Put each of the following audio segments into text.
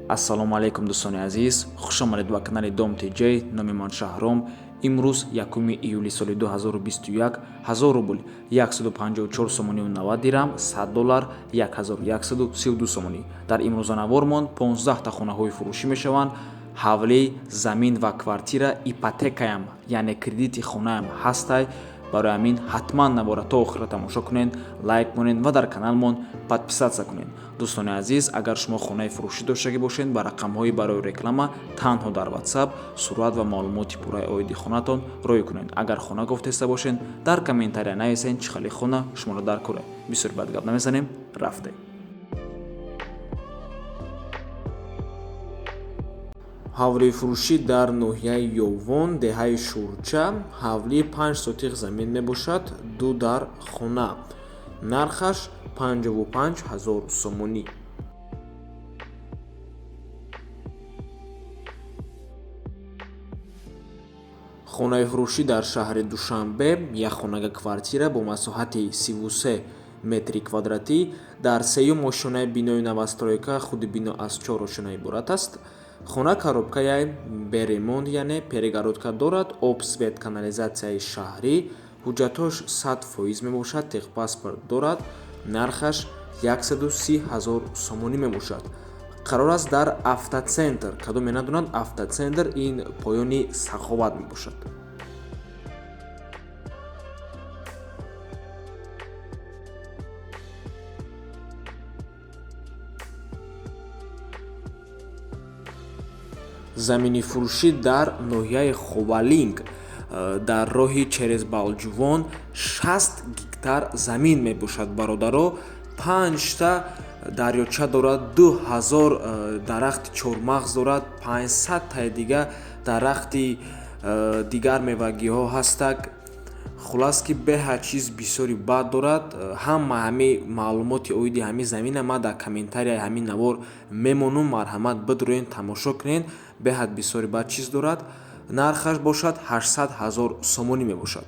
Ассалому алайкум, дӯстони азиз, хуш омадед ба канали Дом ТЖ. Номи ман Шаҳром. Имрӯз 1 июли соли 2021, 1000 рубл 154 сомонию 90 дирам, 100 доллар 1132 сомонӣ. Дар имрӯза навормон 15 та хонаҳои фурӯшӣ мешаванд: ҳавлӣ, замин ва квартира. Ипотекаям, яъне кредити хонаам ҳастай. Барои ҳамин ҳатман навора то охира тамошо кунед, лайк монед ва дар каналмон подписаться кунед. Дӯстони азиз, агар шумо хонаи фурӯшӣ доштагӣ бошед, ба рақамҳои барои реклама танҳо дар WhatsApp сурат ва маълумоти пурраи оиди хонатон рӯй кунед. Агар хона гуфтеста бошед, дар комментария нависед, чӣ хеле хона шуморо дар кора. Бисёр бад гап намезанем, рафтем. Ҳавлии фурӯшӣ дар ноҳияи Ёвон, деҳаи Шӯрча. Ҳавлии 5 сотих замин мебошад, ду дар хона, нархаш 55 ҳазор сомонӣ. Хонаи фурӯшӣ дар шаҳри Душанбе, якхонага квартира бо масоҳати 33 метри квадратӣ дар сеюм ошёнаи бинои новостройка. Худи бино аз чор ошёна иборат аст. Хона коробкаяй, бе ремонт, яъне перегородка дорад, об, свет, канализатсияи шаҳрӣ, ҳуҷҷатҳош 100% мебошад, техпаспорт дорад. Нархаш 130 ҳазор сомонӣ мебошад. Қарор аст дар Автоцентр. Кадоме надонад, Автоцентр ин поёни Саховат мебошад. Замини фурӯшӣ дар ноҳияи Ховалинг, дар роҳи через Балҷувон, 60 гектар замин мебошад, бародаро. Панҷта дарёча дорад, 2000 дарахти чормағз дорад, 500 таи дига дарахти дигар мевагиҳо ҳастак. Хулас, ки беҳад чиз бисёри бад дорад. Ҳама ҳами маълумоти оиди ҳамин замина ман дар комментарияи ҳамин навор мемонум, марҳамат, бидроен, тамошо кунед. Беҳад бисёри бад чиз дорад. Нархаш бошад 800 ҳазор сомонӣ мебошад.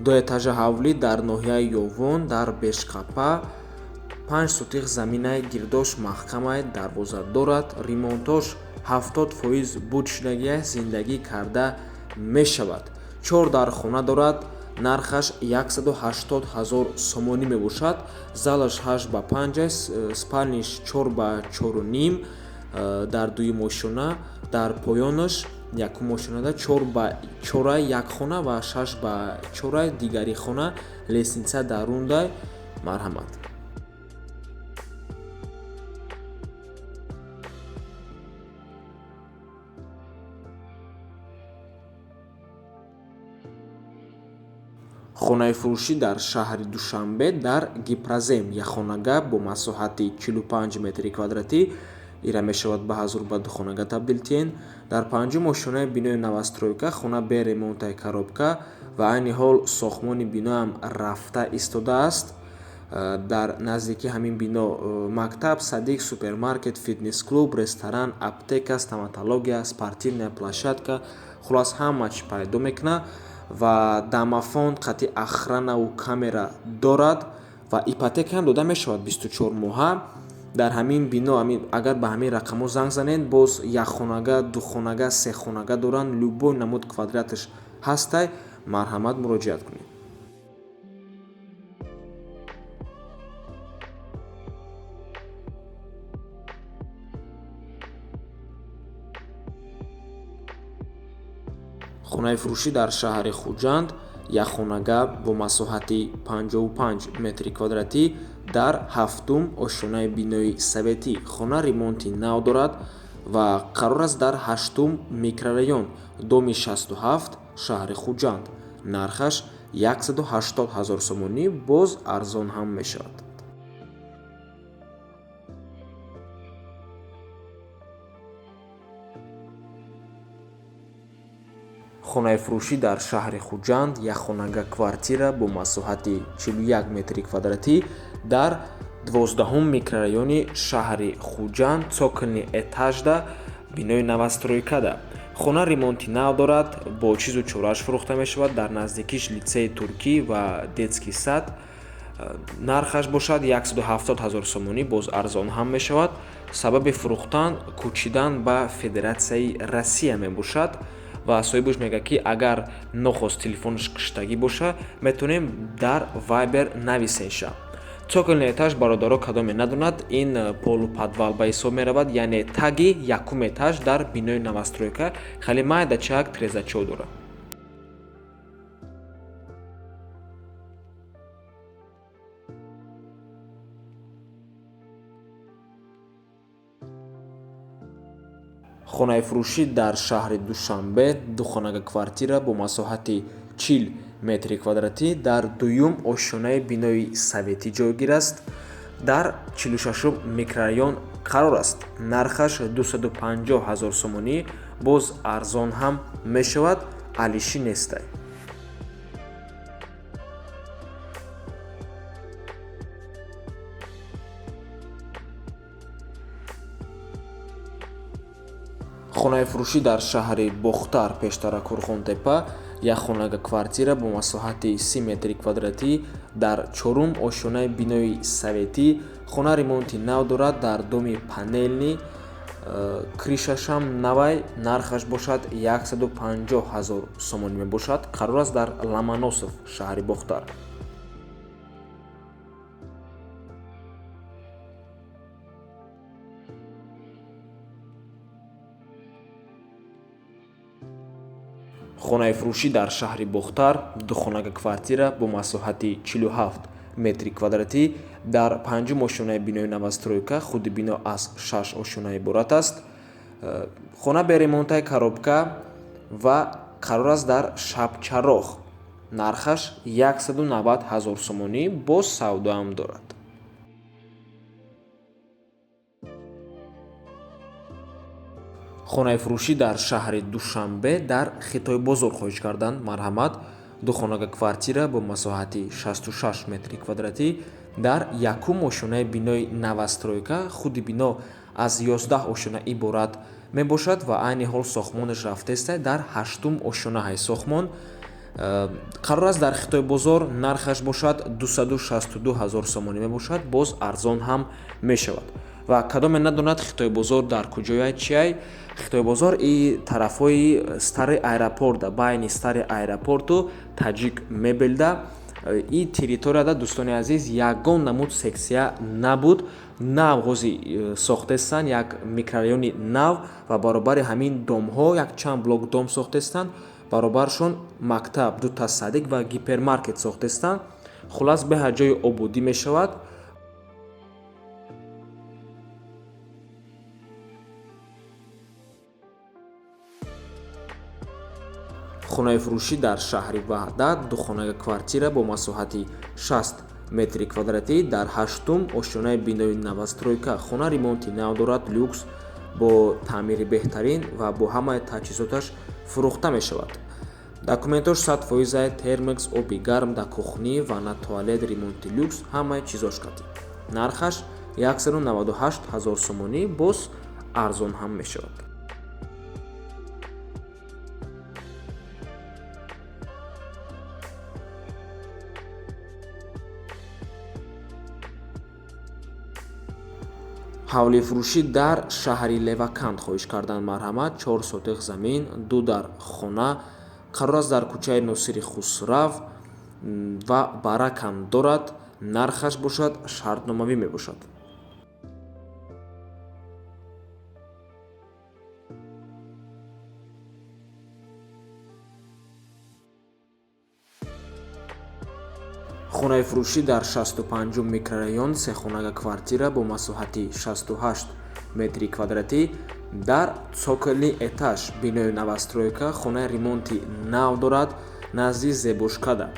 Дуэтажа ҳавлӣ дар ноҳияи Ёвон, дар Бешқапа, 5 сотих заминаи, гирдош маҳкамай, дарвоза дорад, ремонтош 70% буд шудагиа, зиндагӣ карда мешавад. Чор дар хона дорад, нархаш 180 ҳазор сомонӣ мебошад. Залаш 8 ба 5 аст, спальниш 4 ба 4,5 дар дуюм ошёна, дар поёнаш якум ошёнада 4 ба 4 як хона ва 6 ба 4 дигари хона, лестница дарундай. Марҳамат. Хонаи фурӯшӣ дар шаҳри Душанбе, дар Гипрозем, якхонага бо масоҳати 45 метри квадратӣ. Ира мешавад ба ҳазур ба духонага табдил тиҳен. Дар панҷум ошёнаи бинои новостройка. Хона бе ремонтаи, коробка ва айни ҳол сохтмони биноам рафта истодааст. Дар наздикии ҳамин бино мактаб, садик, супермаркет, фитнес клуб, ресторан, аптека, стоматология, спортивная площадка, хулас, ҳама чӣ пайдо мекунад ва домофон қати охранаву камера дорад ва ипотекаам дода мешавад 24 моҳа. Дар ҳамин бино агар ба ҳамин рақамҳо занг занед, боз якхонага, духонага, сехонага доранд, любой намуд квадраташ ҳастай. Марҳамат, муроҷиат кунед. Хонаи фурӯшӣ дар шаҳри Хуҷанд, якхонага бо масоҳати 55 метри квадратӣ дар ҳафтум ошёнаи бинои советӣ. Хона ремонти нав дорад ва қарор аст дар ҳаштум микрорайон, доми 67, шаҳри Хуҷанд. Нархаш 180 ҳазор сомонӣ, боз арзон ҳам мешавад. Хонаи фурӯшӣ дар шаҳри Хуҷанд, якхонага квартира бо масоҳати 41 метри квадратӣ дар 12-ҳум микрорайони шаҳри Хуҷанд, цокольный этажда, бинои новостройкада. Хона ремонти нав дорад, бо чизу чорааш фурӯхта мешавад. Дар наздикиш литсеи туркӣ ва детский сад. Нархаш бошад 170 ҳазор сомонӣ, боз арзон ҳам мешавад. Сабаби фурӯхтан кӯчидан ба Федератсияи Россия мебошад ва соҳибаш мегӯяд, ки агар нохост телефонаш киштагӣ боша, метавонем дар Вайбер нависенша. Цокольный этаж, бародаро, кадоме надонад, ин полуподвал ба ҳисоб меравад, яъне таги якум этаж дар бинои новостройка хеле майдачак трезачо дорад. Хонаи фурӯшӣ дар шаҳри Душанбе, духонага квартира бо масоҳати 40 метри квадратӣ дар дуюм ошёнаи бинои советӣ ҷойгир аст. Дар 46-ум микрорайон қарор аст. Нархаш 250 ҳазор сомонӣ, боз арзон ҳам мешавад, алишӣ нестай. Хонаи фурӯшӣ дар шаҳри Бохтар, пештара Курғонтепа, як хонага квартира бо масоҳати 30 метри квадратӣ дар чорум ошёнаи бинои советӣ. Хона ремонти нав дорад, дар доми панелни, крышашам навай, нархаш бошад 150 ҳазор сомонӣ мебошад. Қарор аст дар Ломоносов, шаҳри Бохтар. Хонаи фурӯшӣ дар шаҳри Бохтар, духонага квартира бо масоҳати 47 метри квадратӣ дар панҷум ошёнаи бинои новостройка. Худи бино аз 6 ошёна иборат аст. Хона беремонтаи коробка ва қарор аст дар Шабчароғ. Нархаш 190 ҳазор сомонӣ, боз савдоам дорад. Хонаи фурӯшӣ дар шаҳри Душанбе дар Хитойбозор хоҳиш карданд, марҳамат. Духонага квартира бо масоҳати 66 метри квадратӣ дар якум ошёнаи бинои новостройка. Худи бино аз 11 ошёна иборат мебошад ва айни ҳол сохтмонаш рафтеста, дар ҳаштум ошёна ҳай сохтмон. Қарор аст дар Хитойбозор, нархаш бошад 262 ҳазор сомонӣ мебошад, боз арзон ҳам мешавад. Ва кадоме надонад Хитойбозор дар куҷояй, чиай, Хитойбозор и тарафҳои старый аэропорта, байни старый аэропорту Таҷик мебелда. И территорияда, дӯстони азиз, ягон намуд сексия набуд. Нав ҳози сохтестанд як микрорайони нав ва баробари ҳамин домҳо як чанд блок дом сохтестанд, баробаршон мактаб, дута садик ва гипермаркет сохтестанд. Хулас, беҳад ҷои ободӣ мешавад. Хонаи фурӯшӣ дар шаҳри Ваҳдат, духонага квартира бо масоҳати 60 метри квадратӣ дар ҳаштум ошёнаи бинои новостройка. Хона ремонти нав дорад, люкс, бо таъмири беҳтарин ва бо ҳамаи таҷҳизоташ фурӯхта мешавад. Документош 100%, термекс, оби гарм дар кухни, ванна, туалет, ремонти люкс, ҳамаи чизош қатӣ. Нархаш 198 ҳазор сомонӣ, боз арзон ҳам мешавад. Ҳавлии фурӯшӣ дар шаҳри Леваканд хоҳиш карданд, марҳамат. 4 сотиқ замин, 2 дар хона, қарор аст дар кӯчаи Носири Хусрав ва баракам дорад. Нархаш бошад шартномавӣ мебошад. Хонаи фурӯшӣ дар 65-ум микрорайон, сехонага квартира бо масоҳати 68 метри квадратӣ дар цокольный этаж бинои новостройка. Хонаи ремонти нав дорад, назди Зебошкада.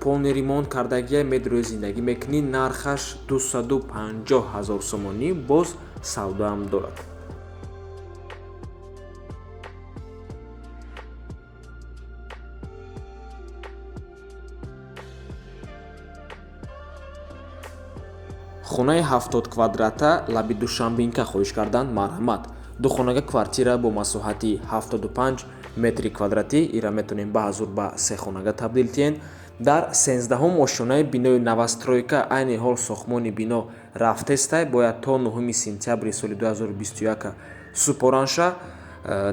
Полный ремонт кардагия, медрӯи зиндагӣ мекунӣ. Нархаш 250 ҳазор сомонӣ, боз савдоам дорад. Хонаи 70 квадрата лаби Душанбинка хоҳиш карданд, марҳамат. Духонага квартира бо масоҳати 75 метри квадратӣ, ира метавонем ба ҳазур ба сехонага табдил диҳем. Дар 13-ҳум ошёнаи бинои новостройка, айни ҳол сохтмони бино рафтестай, бояд то 9 сентябри соли 2021 супоранша.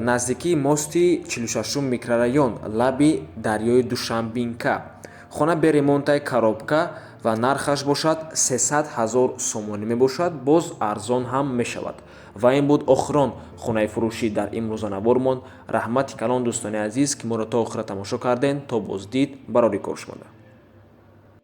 Наздикии мости 46-ум микрорайон, лаби дарёи Душанбинка. Хона бе ремонтай, коробка ва нархаш бошад 300 ҳазор сомонӣ мебошад, боз арзон ҳам мешавад. Ва ин буд охирон хонаи фурӯшӣ дар имрӯза навормон. Раҳмати калон, дӯстони азиз, ки моро то охира тамошо кардем. То боздид, барори кор шумода.